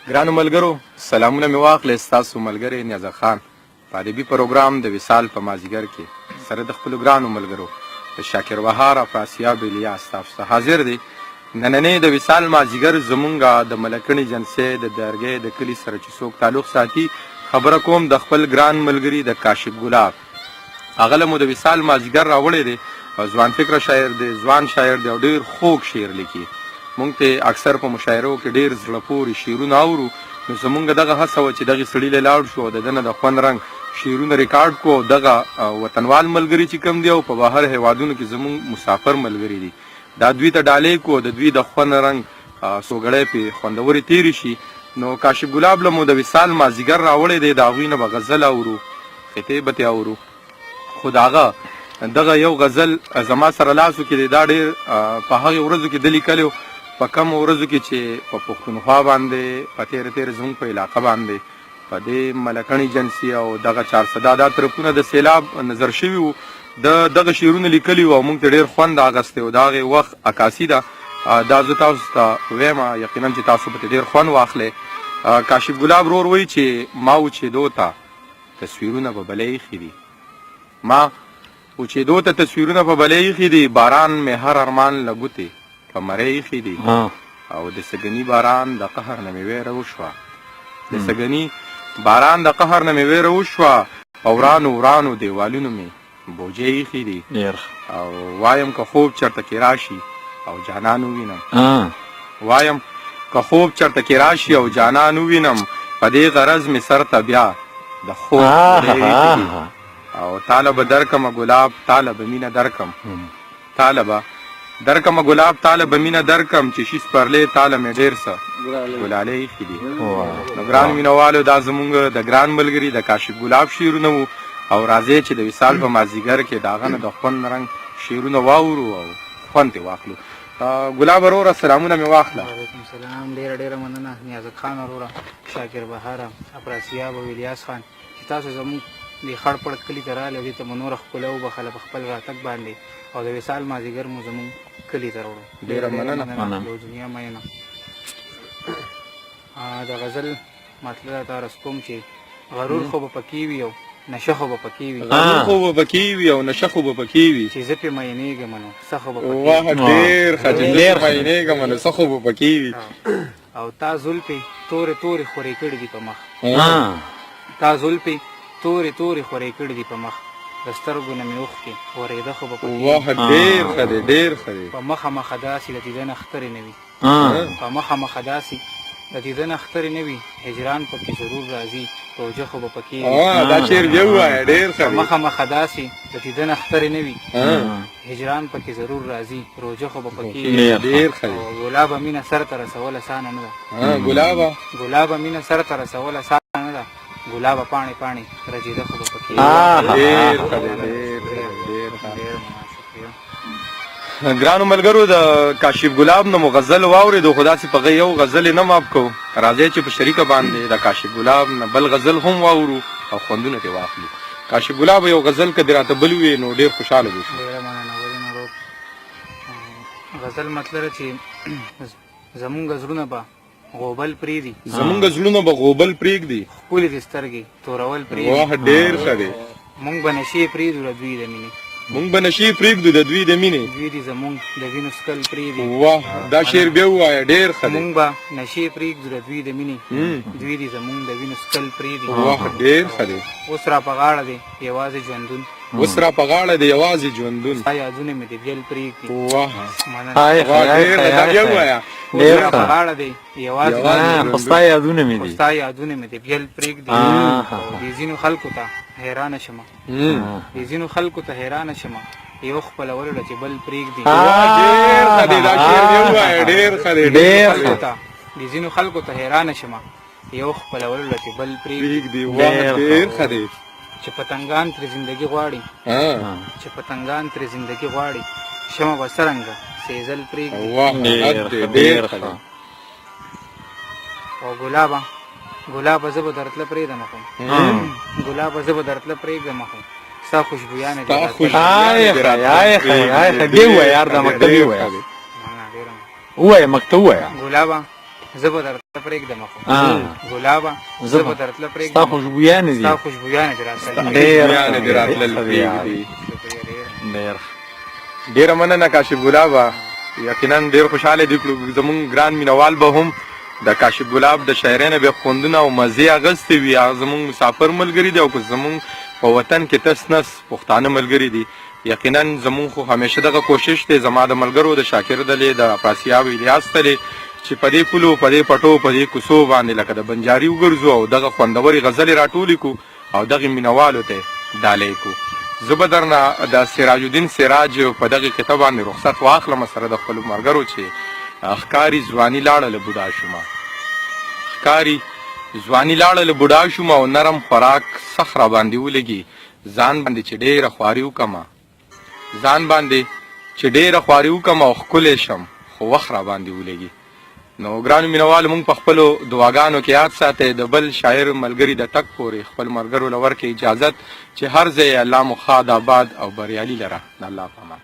ګرانو ملګرو سلامونه مې واخلئ. ستاسو ملګری نیازک خان په ادبي پروګرام د وصال په مازیګر کې سره د خپلو ګرانو ملګرو د شاکر بهار افراسیاب الیاس تاسو ته حاضر دی. نننی د وصال مازیګر زمونږ د ملکڼې جنسۍ د درګۍ د کلي سره چې څوک تعلق ساتي، خبره کوم د خپل ګران ملګري د کاشف ګلاب. هغه له مو د وصال مازیګر راوړی دی. ځوان فکره شاعر دی، ځوان شاعر دی او ډېر خوږ شعر لیکي. مونږ ته اکثر په مشاعرو کې ډېر زړه پورې شعرونه اورو، نو زمونږ دغه هڅه وه چې دغې سړي له لاړ شو او د ده نه د خوند رنګ شعرونه ریکارډ کړو او دغه وطنوال ملګري چې کوم دي او په بهر هېوادونو کې زمونږ مسافر ملګري دي، دا دوی ته ډالۍ کړو او د دوی د خوند رنګ څو ګړۍ پې خوندورې تېرې شي. نو کاشف ګلاب له مو د وصال مازیګر راوړی دی، د هغوی نه به غزل اورو، قطعې به ترې اورو، خو د هغه دغه یو غزل زما سره لاسو کې دی. دا ډېر په هغې ورځو کې ده لیکلی و، په کومو ورځو کې چې په پښتونخوا باندې په تېره تېره زموږ په علاقه باندې په دې ملکڼ ایجنسي او دغه چارسدا دا طرفونه د سیلاب نظر شوي وو. ده دغه شعرونه لیکلي وو او موږ ته ډېر خوند اخیستی و. د هغې وخت عکاسي ده، دا زه تاسو ته وایم، یقینا چې تاسو به ترې ډېر خوند واخلئ. کاشف ګلاب ورور وایي چې ما وچېدو ته تصویرونه په بلې ایښي دي، ما وچېدو ته تصویرونه په بلې ایښي دي، باران مې هر ارمان له ګوتې په مرۍ ایښي دي او د سږني باران د قهر نه مې ویره وشوه، د سږني باران د قهر نه مې ویره وشوه، په ورانو ورانو دیوالونو مې بوجۍ ایښي دي او وایم که خوب چرته کې راشي او جانان ووینم، وایم که خوب چرته کې راشي او جانان ووینم، په دې غرض مې سر ته بیا د خوب ډوډۍ ایښي دي او تاله به درکمه ګلاب، تاله به مینه درکم، تاله به درکم ګلاب، تاله به مینه درکم، چې شي سپرلی تاله مې ډېر څه ګلالۍ ایښي دي. نو ګران مینوالو، دا زمونږ د ګران ملګري د کاشف ګلاب شعرونه وو او راځئ چې د وصال په مازدیګر کې د هغه نه د خوند رنګ شعرونه واورو او خوند ترې واخلو. ګلاب وروره سلامونه مې واخله. وعلیکم سلام، ډېره ډېره مننه نیازک خان وروره، شاکر بهاره، افراسیاب او الیاس خان چې تاسو زموږ دې خړ پړ کلي ته راغلئ او دې ته مو نوره ښکلا وبخښله په خپل راتګ باندې او د وصال مازدیګر مو زموږ کلي ته راوړو. ډېره مننه. له دنیا مننه. د غزل مطلب راته عرض کوم چې غرور خو به پکې وي او نشه خو به پکې وي، غرور خو به پکې وي او نشه خو به پکې وي، چې زه پرې مینېږم نو څه خو به پکې وي. واه ډېر ښه، چې زه پرې مینېږم نو څه خو به پکې وي. او تا زلفې تورې تورې خورې کړې دي په مخ، تا زلفې تورې تورې خورې کړې دي په مخ، د سترګو نه مې اوښکې ورېده خو به پکې وي. واه ډېر ښه دی، ډېر ښه دی. په مخه مخه داسې د دیدن اخترې نه وي، په مخه مخه داسې د دیدن اخترې نه وي، هجران پکې ضرور راځي روژه خو به پکې وي. دا شعر بیا ووایه، ډېر ښه په دی. مخه مخه داسې د دیدن اخترې نه وي، هجران پکې ضرور راځي روژه خو به پکې وي. ډېر ښه دی. او ګلابه مینه سر ته رسول اسانه نه ده، ګلابه ګلابه مینه سر ته رسول اسانه نه ده، ګلابه پاڼې پاڼې رژېده خو به پکې وي. ډېر ښه دی، ډېر ښه دی، ډېر ښه. ډېر مننه، شکریه. ګرانو ملګرو، د کاشف ګلاب نه مو غزل واورېدو، خو داسې په غ یو غزل یې نه معاف کوو. راځئ چې په شریکه باندې د کاشف ګلاب نه بل غزل هم واورو او خوندونه ترې واخلو. کاشف ګلاب یو غزل که دې راته بل ووې نو ډېر خوشحاله به شو. ډېره مننه ولین ورور. غزل مطلب چې زمونږ زړونه به غوبل پرېږدي، زمونږ زړونه به غوبل پرېږدي، ښکلې دې سترګې تورول پرېږدي. واه ډېر ښه دی. مونږ به نشې پرېږدو د دوی د مینې، مونږ به نشې پرېږدو د دوی د مینې، دوی دې زمونږ د وینو څکل پرېږدي. واه دا شعر بیا ووایه، ډېر ښه دی. مونږ به نشې پرېږدو د دوی د مینې، دوی دې زمونږ د وینو څکل پرېږدي. واه ډېر ښه دی. اوس را په غاړه دی یوازې ژوندون، اوس را په غاړه دی یوازې ژوندون، ستا یادونه مې دې بیل پرېږدي. واه مننه. واه ډېر ښه، دا بیا ووایه. اوس را په غاړه دی یوازې خو ستا یادونه مې خو دي، ستا یادونه مې دې بیل پرېږدي. او دې ځینو خلکو ته حیرانه شمه، دې ځینو خلکو ته حیرانه شمه، یو خپلولو له چې بل پرېږدي. واه ډېر ښه دی، دا شعر بیا ووایه، ډېر ښه دی، ډېر خلکو ته دې ځینو خلکو ته حیرانه شمه، یو خپلولو له چې بل پرېږدي. پرېږدي. واه ډېر ښه دی. چې پتنګان ترې زندګي غواړي، چې پتنګان ترې زندګي غواړي، شمه به څرنګه سېزل پرېږدي. واه ډېر دی، ښه، ډېر ډېر ښه دی. ښه. او ګلابه ګلابه زه به درتله پرېږدم خو، ګلابه زه به درتله پرېږدم خو، ستا خوشبویانې دي ستا راتلل. خوشبویانې آی دي خی آی راتلل خی آی پرېږدي. خی دې ووایه یار دا ډېر مکتب یې ښه ووایه. دی. مننه، ډېره مننه. ووایه مکتب ووایه. ګلابه زه به درتله پرېږدم خو ګلابه زه به درتله ستا پرېږدم خوشبویانې دي ستا خوشبویانې دي راتلل. ډېر خوشبویانې دي راتلل ښه دی یار. پرېږدي. شکریه ډېره. ډېر ښه. ډیره مننه کاشف ګلابه، یقینا ډیر خوشحاله دي کړو. زمونږ ګران مینوال به هم د کاشف ګلاب د شاعرۍ نه به خوندونه او مزې اغستې وي. هغه زمونږ مسافر ملګري دي او که زمونږ په وطن کې تس نس پښتانه ملګري دي. یقینا زمونږ خو همیشه دغه کوشش دی، زما د ملګرو د شاکر دلې، د افراسیاب الیاس دلې، چې په دې پولو، په دې پټو، په دې کوڅو باندې لکه د بنجاري وګرځو او دغه خوندورې غزلې راټولې کړو او دغې مینوالو ته ډالۍ کړو. زه به درنه د سراج الدین سراج په دغې قطعه باندې رخصت واخلم سره د خپلو ملګرو چې ښکاري ځواني لاړه له بوډا شومه، ښکاري ځواني لاړه له بوډا شومه او نرم خوراک سخت را باندې ولګي، ځان باندې چې ډېره خواري وکمه، ځان باندې چې ډېره خواري وکم او ښکلی شم خو وخت را باندې ولګي. نو ګرانو مینوالو، موږ په خپلو دعاګانو کې یاد ساتئ. د بل شاعر ملګري د تګ پورې خپل ملګرو له ورکړئ اجازت چې هر ځای الله مو ښاد، آباد او بریالي لره. د الله په امان.